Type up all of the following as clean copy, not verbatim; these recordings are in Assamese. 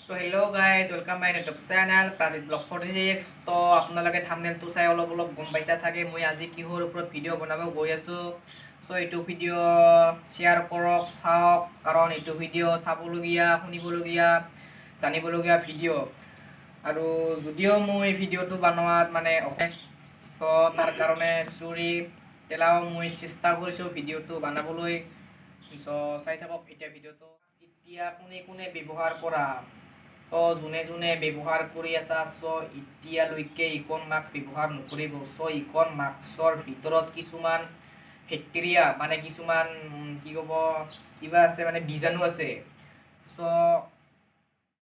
তো hello guys, welcome my YouTube channel Prajit blog 46। তো আপোনালোকে থামনেলটো চাই অলপ অলপ গম পাইছা চাগে মই আজি কিহৰ ওপৰত ভিডিঅ' বনাব গৈ আছোঁ। চ' এইটো ভিডিঅ' শ্বেয়াৰ কৰক, চাওক, কাৰণ এইটো ভিডিঅ' চাবলগীয়া, শুনিবলগীয়া, জানিবলগীয়া ভিডিঅ'। আৰু যদিও মই ভিডিঅ'টো বনোৱাত মানে চ' তাৰ কাৰণে চৰি, তেলাও মই চেষ্টা কৰিছোঁ ভিডিঅ'টো বনাবলৈ। চ' চাই থাকক এতিয়া ভিডিঅ'টো। এতিয়া কোনে কোনে ব্যৱহাৰ কৰা? তো যোনে যোনে ব্যৱহাৰ কৰি আছা, চ' এতিয়ালৈকে ইখন মাস্ক ব্যৱহাৰ নকৰিব। চ' ইখন মাস্কৰ ভিতৰত কিছুমান বেক্টেৰিয়া, মানে কিছুমান কি ক'ব, কিবা আছে, মানে বীজাণু আছে। চ'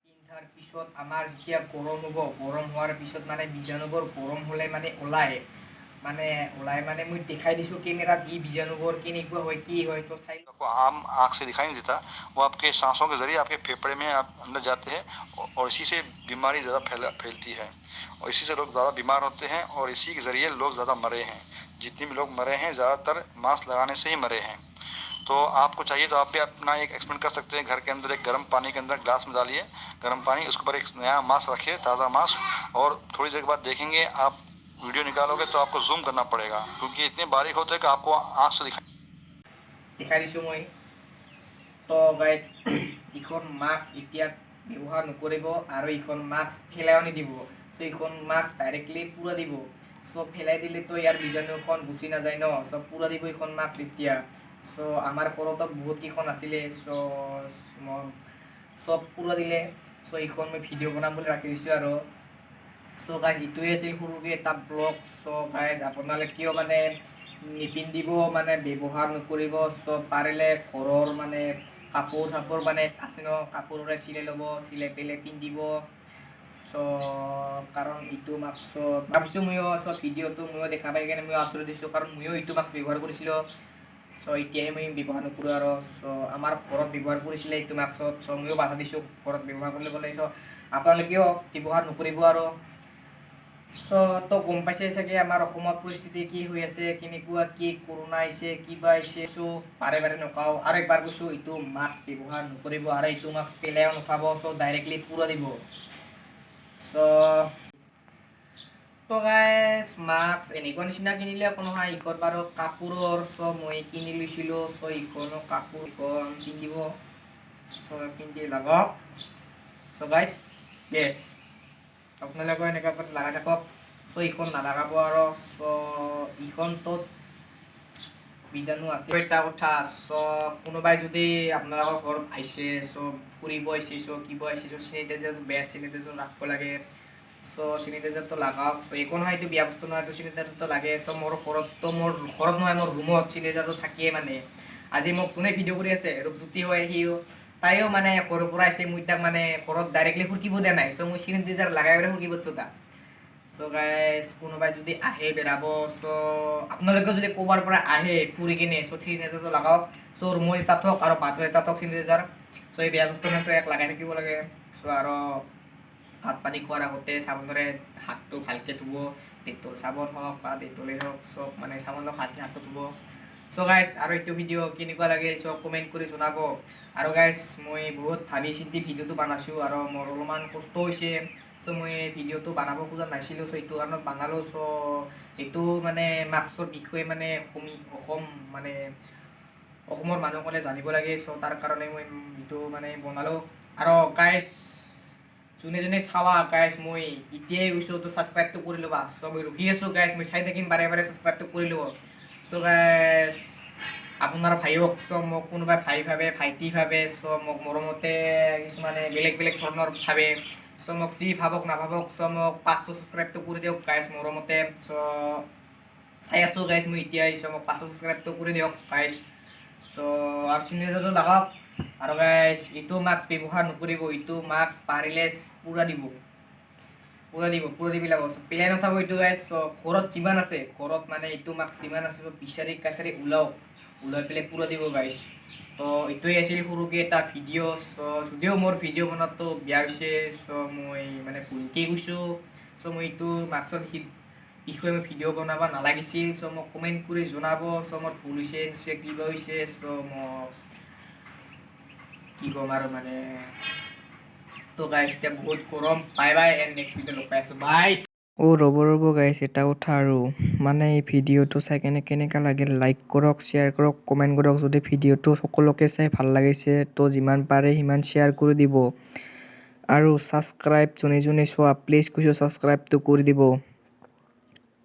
পিন্ধাৰ পিছত আমাৰ যেতিয়া গৰম হ'ব, গৰম হোৱাৰ পিছত মানে বীজাণুবোৰ গৰম হ'লে মানে ওলায়, মানে ওলাই। মই দেখাই দিছোঁ কেমেৰাত ই বীজাণুবোৰ কেনেকুৱা হয়, কি হয়, তো চাই आपको आम आँख से दिखाई नहीं देता, वो आपके सांसों के जरिए आपके फेफड़े में आप अंदर जाते हैं और इसी से बीमारी ज़्यादा फैलती है और इसी से लोग ज़्यादा बीमार होते हैं और इसी के ज़रिए लोग ज़्यादा मरे हैं। जितने भी लोग मरे हैं, ज़्यादातर मास्क लगाने से ही मरे हैं। तो आपको चाहिए तो आप भी अपना एक एक्सपेरिमेंट कर सकते हैं। घर के अंदर एक गर्म पानी के अंदर ग्लास में डालिए गर्म पानी, उसके ऊपर एक नया मास्क रखिए, ताज़ा मास्क, और थोड़ी देर के बाद देखेंगे, आप वीडियो निकालोगे तो आपको जूम करना पड़ेगा, क्योंकि इतने बारीक होते हैं कि आपको आँख से दिखाई দেখাই দিছোঁ মই। তো গাইজ, ইখন মাস্ক এতিয়া ব্যৱহাৰ নকৰিব আৰু ইখন মাস্ক পেলাইও নিদিব। চ' ইখন মাস্ক ডাইৰেক্টলি পুৰা দিব। চ' পেলাই দিলেতো ইয়াৰ বীজাণুখন গুচি নাযায় ন। চ' পুৰা দিব এইখন মাস্ক এতিয়া। চ' আমাৰ ঘৰতো বহুত কেইখন আছিলে, চ' মই চব পুৰা দিলে। চ' এইখন মই ভিডিঅ' বনাম বুলি ৰাখি দিছোঁ আৰু। চ' গাইজ, এইটোৱে আছিল সৰুকৈ এটা ব্লগ। চ' গাইজ, আপোনালোকেও মানে নিপিন্ধিব, মানে ব্যৱহাৰ নকৰিব। চ' পাৰিলে ঘৰৰ মানে কাপোৰ চাপোৰ মানে আছে ন, কাপোৰৰে চিলাই ল'ব, চিলাই পেলাই পিন্ধিব। চ' কাৰণ ইটো মাস্কত ভাবিছোঁ ময়ো, চ' ভিডিঅ'টো ময়ো দেখা পাই কেনে ময়ো আচৰিত দিছোঁ, কাৰণ ময়ো এইটো মাস্ক ব্যৱহাৰ কৰিছিলোঁ। চ' এতিয়াহে মই ব্যৱহাৰ নকৰোঁ আৰু। চ' আমাৰ ঘৰত ব্যৱহাৰ কৰিছিলে এইটো মাস্কত, চ' ময়ো বাধা দিছোঁ ঘৰত ব্যৱহাৰ কৰিবলৈ। চ' আপোনালোকেও ব্যৱহাৰ নকৰিব আৰু। চ' তো গম পাইছে চাগে আমাৰ অসমত পৰিস্থিতি কি হৈ আছে, কেনেকুৱা কি কৰোণা আহিছে, কিবা আহিছে। চ' বাৰে বাৰে নকওঁ আৰু একবাৰ কৈছোঁ, এইটো মাস্ক ব্যৱহাৰ নকৰিব আৰু এইটো মাস্ক পেলাইও নথব। চ' ডাইৰেক্টলি পুৰা দিব। চ' তো গাইজ, মাস্ক এনেকুৱা নিচিনা কিনিলে একো নহয়। ইখন বাৰু কাপোৰৰ, চ' মই কিনি লৈছিলোঁ। চ' ইখনো কাপোৰ, ইখন পিন্ধিব, চ' পিন্ধি লাগক। চ' গাইজ, বেছ আপোনালোকেও এনেকুৱা কৰি লগাই থাকক। চ' ইখন নালাগাব আৰু। চ' ইখনটোত বীজাণু আছে। এটা কথা, চ' কোনোবাই যদি আপোনালোকৰ ঘৰত আহিছে, চ' ফুৰিব আহিছে, চ' কিবা আহিছে, চ' চেনিটাইজাৰটো বেষ্ট, চেনিটাইজাৰ ৰাখিব লাগে। চ' চেনিটাইজাৰটো লগাওক। চ' একো নহয়, এইটো বেয়া বস্তু নহয়, এইটো চেনিটাইজাৰটো লাগে। চ' মোৰ ঘৰততো, মোৰ ঘৰত নহয়, মোৰ ৰুমত চেনিটাইজাৰটো থাকিয়ে। মানে আজি মোক যোনে ভিডিঅ' কৰি আছে, ৰূপজ্যোতি হয় সিও, তাইও মানে ঘৰৰ পৰা আহিছে। মই তাক মানে ঘৰত ডাইৰেক্টলি ফুৰকিব দিয়া নাই। চ' মই চেনিটাইজাৰ লগাই পেলাই ফুৰকিব দিছোঁ তাক। চ' গাইজ, কোনোবাই যদি আহে বেৰাব, চ' আপোনালোকেও যদি ক'ৰবাৰ পৰা আহে ফুৰি কিনে, চ' চেনিটাইজাৰটো লগাওক। চ' ৰুমত এটা থওক আৰু বাথৰুমত এটা থওক চেনিটাইজাৰ। চ' এই বেয়া বস্তু নহয়, চ' ইয়াক লগাই থাকিব লাগে। চ' আৰু ভাত পানী খোৱাৰ আগতে চাবোনেৰে হাতটো ভালকৈ ধুব। ডেটল চাবোন হওক বা ডেটলেই হওক, চব মানে চাবোনত ভালকৈ হাতটো ধুব। চ' গাইজ, আৰু এইটো ভিডিঅ' কেনেকুৱা লাগিল, চ' কমেণ্ট কৰি জনাব। আৰু গাইজ, মই বহুত ভাবি চিন্তি ভিডিঅ'টো বনাইছোঁ আৰু মোৰ অলপমান কষ্ট হৈছে। চ' মই ভিডিঅ'টো বনাব খোজা নাছিলোঁ, চ' এইটো কাৰণত বনালোঁ। চ' এইটো মানে মাস্কৰ বিষয়ে মানে অসমী অসম মানে অসমৰ মানুহসকলে জানিব লাগে। চ' তাৰ কাৰণে মই এইটো মানে বনালোঁ। আৰু গাইজ, যোনে যোনে চাৱা, গাইজ, মই এতিয়াই কৈছোঁ, তো ছাবস্ক্ৰাইবটো কৰি ল'বা। চ' মই ৰখি আছোঁ গাইজ, মই চাই থাকিম বাৰে বাৰে, ছাবস্ক্ৰাইবটো কৰি ল'ব। চ' গাইজ, আপোনাৰ ভাইক, চ' মোক কোনোবাই ভাই ভাবে, ভাইটি ভাবে, চ' মোক মৰমতে কিছুমানে বেলেগ বেলেগ ধৰণৰ ভাবে। চ' মোক যি ভাবক নাভাবক, চ' মোক 500 ছাবস্ক্ৰাইবটো কৰি দিয়ক গাইজ মৰমতে। চ' চাই আছোঁ গাইজ মই এতিয়াই। চ' মোক 500 ছাবস্ক্ৰাইবটো কৰি দিয়ক গাইজ। চ' আৰু চেনিটাইজাৰটো লগাওক। আৰু গাইজ, এইটো মাস্ক ব্যৱহাৰ নকৰিব। এইটো মাস্ক পাৰিলে পুৰা দিব, পুৰা দিব, পুৰা দি পেলাব, পেলাই নথব এইটো গাইজ। চ' ঘৰত যিমান আছে, ঘৰত মানে এইটো মাস্ক যিমান আছে, চব বিচাৰি কাচাৰি ওলাওক, ওলাই পেলাই পুৰা দিব গাইজ। তো এইটোৱে আছিল সৰুকৈ এটা ভিডিঅ'। চ' যদিও মোৰ ভিডিঅ' বনোৱাটো বেয়া হৈছে, চ' মই মানে ভুলকৈ কৈছোঁ। চ' মই এইটো মাস্কৰ বিষয়ে মই ভিডিঅ' বনাব নালাগিছিল। চ' মোক কমেণ্ট কৰি জনাব, চ' মোৰ ভুল হৈছে নিশ্চয় কিবা হৈছে। চ' মোক কি ক'ম আৰু মানে। তো গাইছ, এতিয়া বহুত গৰম। Bye bye and next video লগ পাই আছোঁ। বাই। অ' ৰ'ব ৰ'ব গাইছ, এটা কথা আৰু মানে এই ভিডিঅ'টো চাই কেনে কেনেকুৱা লাগিল, লাইক কৰক, শ্বেয়াৰ কৰক, কমেণ্ট কৰক। যদি ভিডিঅ'টো সকলোকে চাই ভাল লাগিছে, তো যিমান পাৰে সিমান শ্বেয়াৰ কৰি দিব। আৰু ছাবস্ক্ৰাইব যোনে যোনে চোৱা, প্লিজ কৈছোঁ, ছাবস্ক্ৰাইবটো কৰি দিব,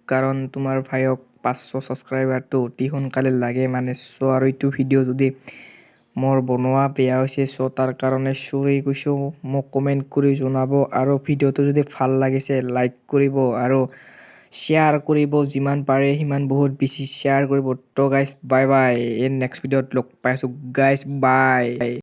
কাৰণ তোমাৰ ভাইক 500 ছাবস্ক্ৰাইবাৰটো অতি সোনকালে লাগে মানে। চ' আৰু এইটো ভিডিঅ' যদি মোৰ বনোৱা বেয়া হৈছে, চ' তাৰ কাৰণে চৰি কৈছোঁ। মোক কমেণ্ট কৰি জনাব। আৰু ভিডিঅ'টো যদি ভাল লাগিছে, লাইক কৰিব আৰু শ্বেয়াৰ কৰিব। যিমান পাৰে সিমান বহুত বেছি শ্বেয়াৰ কৰিব। তো গাইছ, বাই বাই। এই নেক্সট ভিডিঅ'ত লগ পাইছোঁ গাইছ, বাই।